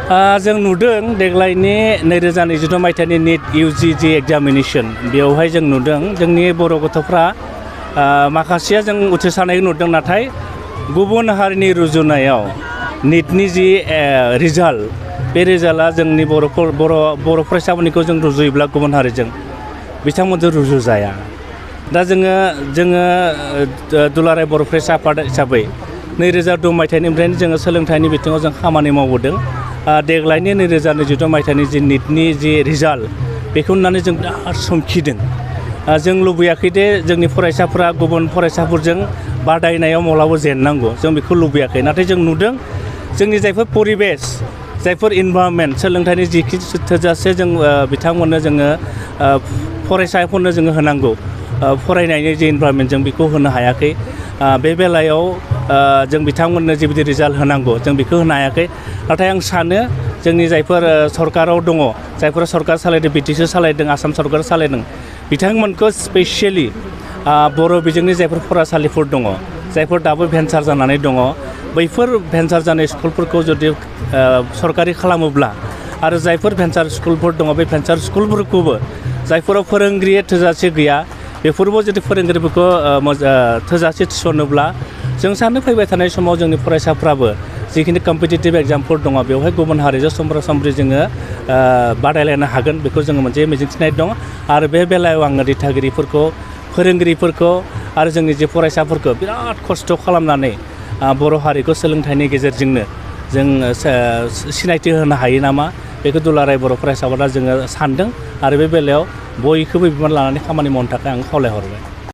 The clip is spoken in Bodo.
जों नुदों देग्लायनि 2026 मायथाइनि नीट UG एग्जामिनेशन बेवहाय जों नुदों जोंनि बर' गथ'फ्रा माखासेया जों उथ्रिसारनायखौ नुदों नाथाय गुबुन हारिनि रुजुनायाव नीटनि जि रिजाल्ट बे रिजाल्टआ जोंनि बर' फरायसाफोरनिखौ जों रुजुयोब्ला गुबुन हारिजों बिथांमोनजों रुजुजाया दा जोङो दुलाराय बर' फरायसा आफाद हिसाबै 2002 मायथाइनिफ्रायनो जोङो सोलोंथाइनि बिथिङाव जों खामानि मावबोदों देग्लायनि 2026 मायथाइनि जि नीटनि जि रिजाल्ट बेखौ नुनानै जों बिराद समखिदों जों लुबैयाखै दे जोंनि फरायसाफोरा गुबुन फरायसाफोरजों बादायनायाव माब्लाबा जेननांगौ जों बेखौ लुबैयाखै नाथाय जों नुदों जोंनि जायफोर परिबेस जायफोर इनभाइरनमेन्ट सोलोंथाइनि जिखि थोजासे जों बिथांमोननो जोङो फरायसाफोरनो जोङो होनांगौ फरायनायनि जि इनभाइरनमेन्ट जों बेखौ होनो हायाखै बे बेलायाव जों बिथांमोननो जिबायदि रिजाल्ट होनांगौ जों बेखौ होनो हायाखै नाथाय आं सानो जोंनि जायफोर सरकाराव दङ जायफोर सरकार सालायदों BTC सालायदों आसाम सरकार सालायदों बिथांमोनखौ स्पेसियेलि बर' बिजोंनि जायफोर फरायसालिफोर दङ जायफोर दाबो भेन्सार जानानै दङ बैफोर भेन्सार जानाय स्कुलफोरखौ जुदि सरकारि खालामोब्ला आरो जायफोर भेन्सार स्कुलफोर दङ बे भेन्सार स्कुलफोरखौबो जायफोराव फोरोंगिरि थोजासे गैया बेफोरबो जुदि फोरोंगिरिफोरखौ थोजासे थिसनोब्ला जों सानो फैबाय थानाय समाव जोंनि फरायसाफ्राबो जिखिनि कम्पिटिटिभ एग्जामफोर दङ बेवहाय गुबुन हारिजों समब्रा-समब्रि जोङो बादायलायनो हागोन बेखौ जोङो मोनसे मिजिंथिनाय दं आरो बे बेलायाव आङो दिथागिरिफोरखौ फोरोंगिरिफोरखौ आरो जोंनि जे फरायसाफोरखौ बिराद खस्थ' खालामनानै बर' हारिखौ सोलोंथाइनि गेजेरजोंनो जों सिनायथि होनो हायो नामा बेखौ दुलाराय बर' फरायसा आफादा जोङो सानदों आरो बे बेलायाव बयखौबो बिबान लानानै खामानि मावनो थाखाय आं खावलायहरबाय